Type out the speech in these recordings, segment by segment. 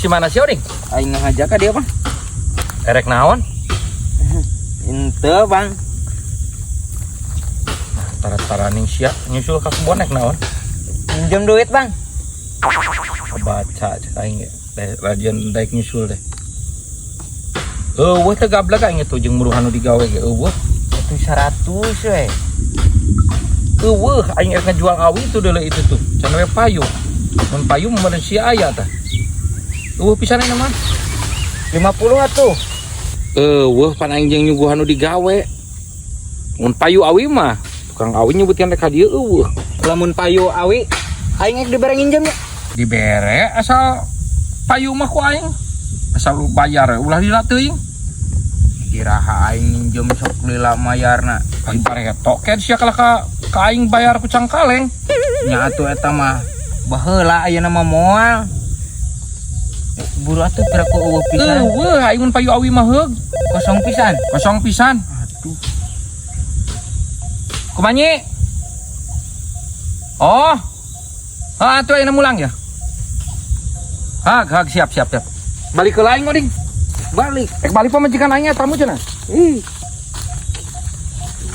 Si mana sih Oding? Aing ngahaja ka dia, Bang. Erek naon? Ente, Bang. Tara-taraning sia nyusul ka kebon rek naon? Minjem duit, Bang. Baca cek aing ge. Radian daek nyusul teh. Eueuh teh gablek aing itu jeung muruhan nu digawe ge eueuh. Itu 100 we. Eueuh aing rek ngajual awi itu deuleu itu tuh. Can we payu. Mun payu meureun sia aya tah. Eueuh pisan aing mah. 50 atuh. Eueuh pan aing jeung nyuguhan nu digawe. Mun payu awi mah tukang awi nyebutkeun rek ka dieu eueuh. Lamun payu awi aing rek dibere nginjem ya. Dibere asal payu mah ku aing. Asal lu bayar ulah lila teuing. Kiraha aing nginjem sok lila mayarna. Aing bareto ken sia kalah ka aing bayar ku cangkaleng. Nya atuh eta mah baheula ayeuna mah moal. Buru atuh pira ku eueuh pisan. Eueuh aing mun payu awi mah heug. Kosong pisan. Kosong pisan. Aduh. Kumaha nyi? Oh. Ah atuh ayeuna mulang ya. Hag hag siap siap siap. Balik ke lain Oding. Balik. Ek balik pamajikan aing tamu cenah. Ih.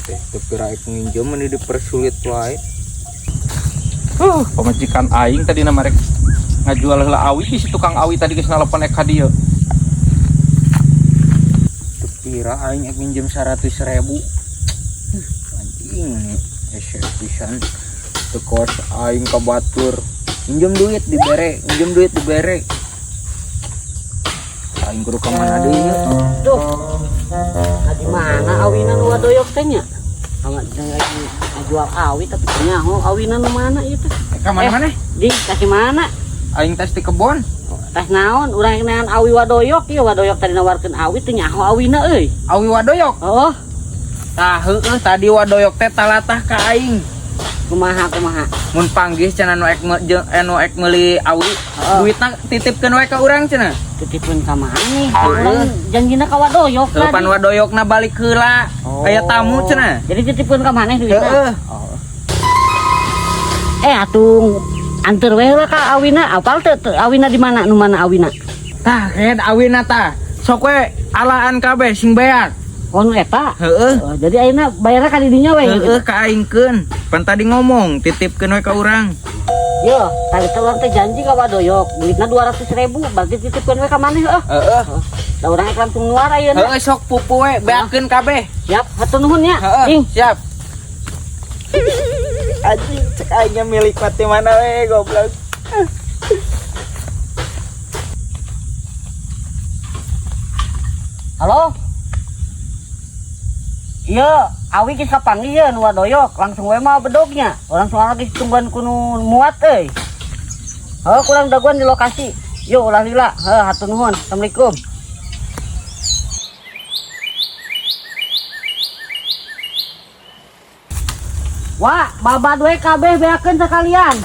Teh teu pira ek nginjem meni dipersulit wae. Pamajikan aing tadi nama rek ngajual heula awi si tukang awi tadi geus naleupon ek ka dieu. Teu pira aing ek nginjem 100.000. Anjing, hese pisan. Teu kos aing ka batur. Nginjem duit dibere, nginjem duit dibere. Aing kudu ka mana deui ieu? Duh. Di mana awina nu wadoyok teh nya? Sama jeung lagi ngajual awi tapi nyaho awina nu mana ieu teh? Ka mana maneh? Di kasih mana? Aing tas di kebon. Tas naon? Urang neangan awi wadoyok ieu wadoyok tadi nawarkeun awi teu nyaho awina euy. Awi wadoyok? Heeh. Tah heueuh tadi wadoyok teh talatah ka aing. Kumaha kumaha? Mun panggih cenah nu ek nu ek meuli awi, heeh. Duitna titipkeun we ka urang cenah. Titipkeun ka maneh? Urang janjina ka wadoyok tadi. Pan wadoyokna balik heula. Oh. Aya tamu cenah. Jadi titipkeun ka maneh duitna? Heeh. Oh. Atuh anteur we heula ka awina, apal teu awina di mana nu mana awina? Tah, kehed awina tah. Sok we alaan kabeh sing beak. Oh, nu eta? Heeh. Oh, jadi ayeuna bayarna ka didinya we. Heeh, ka aingkeun. Pan tadi ngomong titipkeun we ka urang. Yo, tadi teh urang teh janji ka wadoyok, duitna 200.000, berarti titipkeun we ka maneh heuh. Heeh. Da urang rek langsung nuar ayeuna. Heeh, sok pupu we beakeun kabeh. Siap, hatur nuhun nya. Heeh, Ding. siap. Anjing, cek aingnya milik mati mana we goblok. Halo? Iya, awi geus kapanggih ye nu wadoyok, langsung we mah bedognya. Orang soalnya geus tungguan ku nu muat euy. Heuh, kurang daguan di lokasi. Yo ulah lila. Heuh, hatur nuhun. Assalamualaikum. Wah, babad we kabeh beakeun sakalian.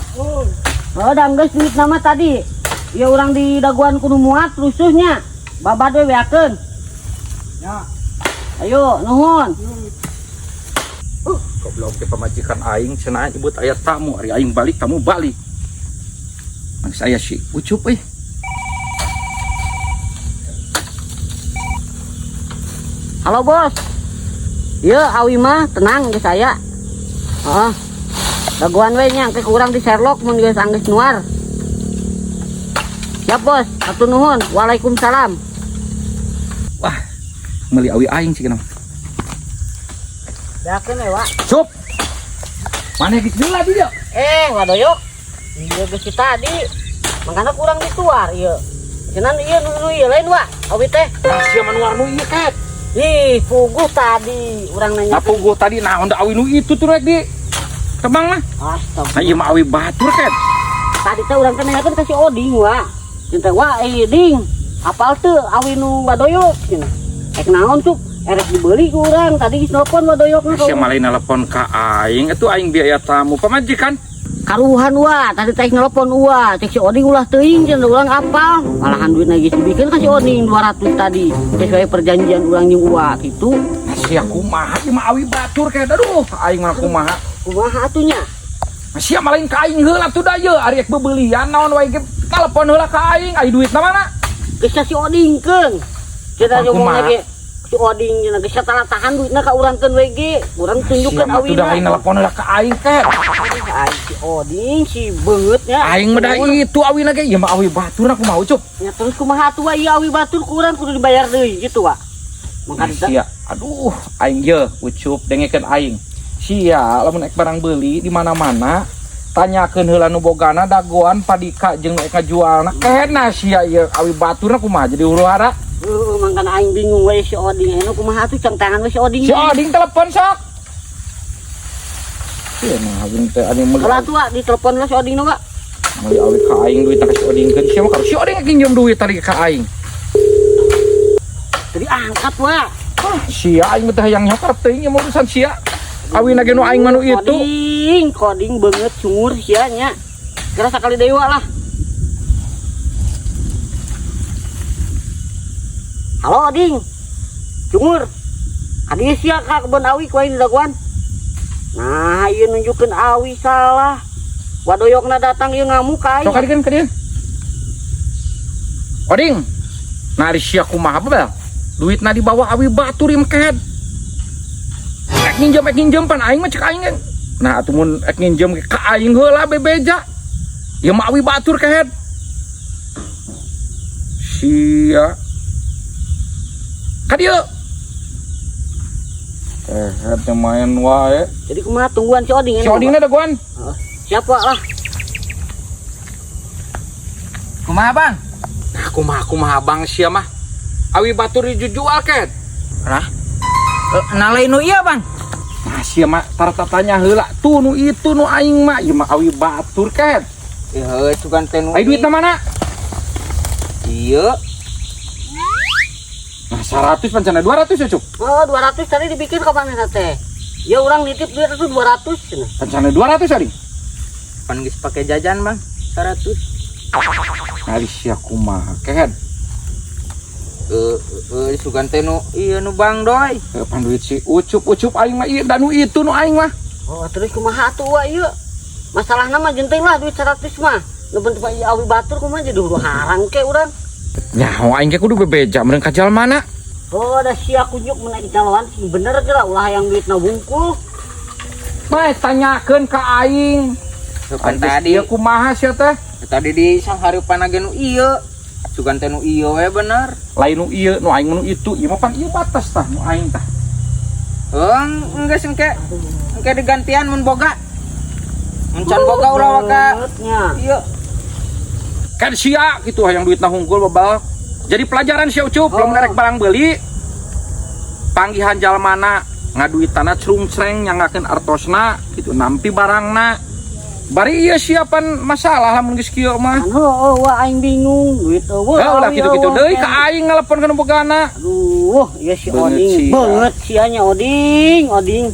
Heuh, da geus duit nama tadi. Ieu urang di daguan ku nu muat rusuhnya. Babad we beakeun. Ya. Ayo, nuhun. Goblok teh pamajikan aing cenah nyebut aya tamu, ari aing balik tamu balik. Mang saya si Ucup euy. Halo bos. Ieu awi mah tenang geus aya. Heeh. Dagoan we nya engke kurang di Sherlock mun geus anggeus nuar. Siap bos, hatur nuhun. Waalaikumsalam. Wah, meuli awi aing sih kenapa? Beakeun we, Wak. Cup. Mana geus lila di dieu? Wadoyok. Ieu geus tadi. Mangkana kurang dituar ieu. Cenah ieu nu ieu lain, Wak. Awi teh. Ah, sia mah nuar nu ieu ket. Ih, puguh tadi urang nanya. Nah, puguh tadi naon da awi nu itu tuh rek di tebang mah. Astaga. Nah, ieu mah awi batur ket. Tadi teh urang teh nanyakeun ka si Oding, Wak. Cinta Wak, ding. Apal teu awi nu wadoyok cenah. Rek naon cuk? Erek dibeli ku urang tadi geus nelpon wadoyokna ka Sia urang. mah lain nelpon ka aing, atuh aing biaya tamu pamajikan. Karuhan wa, tadi teh nelpon wa, cek si Oding ulah teuing cenah urang apal. Malahan duitna geus dibikeun ka si Oding 200 tadi. Sesuai perjanjian urang jeung uwa kitu. Nah, sia kumaha ieu mah awi batur kayak aduh, aing mah kumaha. Kumaha atuh nya? Nah, sia mah lain ka aing heula atuh da ieu, ari ek bebeulian naon wae ge Telepon heula ka aing, ai duitna mana? Geus si Odingkeun. Cenah Kumaha? ngomong lagi si Oding cenah geus tahan duitna ka urang keun we ge. Urang tunjukkeun Sia mah tuh dah aing awina. telepon heula ka aing ke. Aing si Oding si beungeutnya. Aing mah dah itu awina ge, ieu mah awi batur aku mau Ucup. Ya terus kumaha atuh wa ieu awi batur ku urang kudu dibayar deui gitu wa. Mangka Sia, aduh, aing ye Ucup dengekeun aing. Sia lamun ek barang beuli di mana-mana tanyakeun heula nu bogana dagoan padika jeung nu ek ngajualna. Kena sia ieu awi baturna kumaha jadi huru hara. Heeh, mangkana aing bingung we si Oding anu kumaha atuh cang tangan we si Oding. Si Oding telepon sok. Sia mah aing teh anu meuli. Kalau atuh wa ditelepon lah si Oding nu wa. Meuli awi ka aing duit ka si Oding keun sia mah kalau si Oding nginjem duit tadi ka aing. Tadi angkat wa. Ah, sia aing mah teh hayang nyaho karep teuing ieu mah urusan sia. Awina ge nu aing mah nu itu. Koding, koding banget cungur sia nya. Kira sakali dewa lah. Halo Oding. Cungur. Adi sia ka kebon awi ku aing dagoan. Nah, ieu nunjukeun awi salah. Wadoyokna datang ieu ngamuk ka aing. Sok kadieun kadieun. Oding. Nah, ari sia kumaha bebel? Duitna dibawa awi batur ieu mah kehed. Ek nginjem pan aing mah cek aing ge. Nah, atuh mun ek nginjem ge ka aing heula bebeja. Ieu mah awi batur kehed. Sia. Ka dieu. Kehed teh main wae. Jadi kumaha tungguan si Oding Si Odingna dagoan. Heeh. Siap wa lah. Kumaha Bang? Nah, kumaha kumaha bang sia mah. Awi batur dijujual kehed. Lah. Nah lain nu ieu Bang. Nah, sia mah tara tanya heula tuh nu itu nu aing mah ieu mah awi batur kehed. Ieu sugan teh nu. Ai duitna mana? Ieu. Nah, 100 pancana 200 ya, Cuk. Oh, 200 tadi dibikin kapan teh? Ya orang nitip duit itu 200 cenah. Pancana 200 tadi. Pan geus pake jajan Bang. 100. Nah, ari sia kumaha kehed. Sugan teh nu ieu nu Bang Doi. Pan duit si Ucup Ucup aing mah ieu da nu itu nu aing mah. Oh, terus kumaha atuh wa ieu? Masalahna mah jenteng lah duit 100 mah. Nu bentuk ieu awi batur kumaha jadi huru harang ke urang. Nyaho aing ge kudu bebeja meureun ka jalmana. Oh, ada sia kunjuk mun di caloan sing bener geura ulah yang duitna wungkul. Bae tanyakeun ka aing. Sugan tadi ieu kumaha sia teh? Tadi di sanghareupan ge nu ieu. Sugan teh nu ieu we bener. Lain nu ieu nu aing nu itu, ieu mah pan ieu batas tah nu aing tah. Heung, geus engke. Engke digantian mun boga. Mun can boga ulah waka. Ieu. Kan sia kitu hayang duitna hungkul bebal. Jadi pelajaran sia Ucup, lamun erek barang beuli panggihan jalmana ngaduitana crung-creng nyanggakeun artosna kitu nampi barangna. Bari ieu siapan masalah lamun geus kieu mah. Anu oh, wah aing bingung duit eueuh. Heuh lah kitu-kitu deui ka aing ngaleponkeun nu bogana. Aduh, ieu si Beungeut Oding sia. beungeut sia nya Oding, Oding.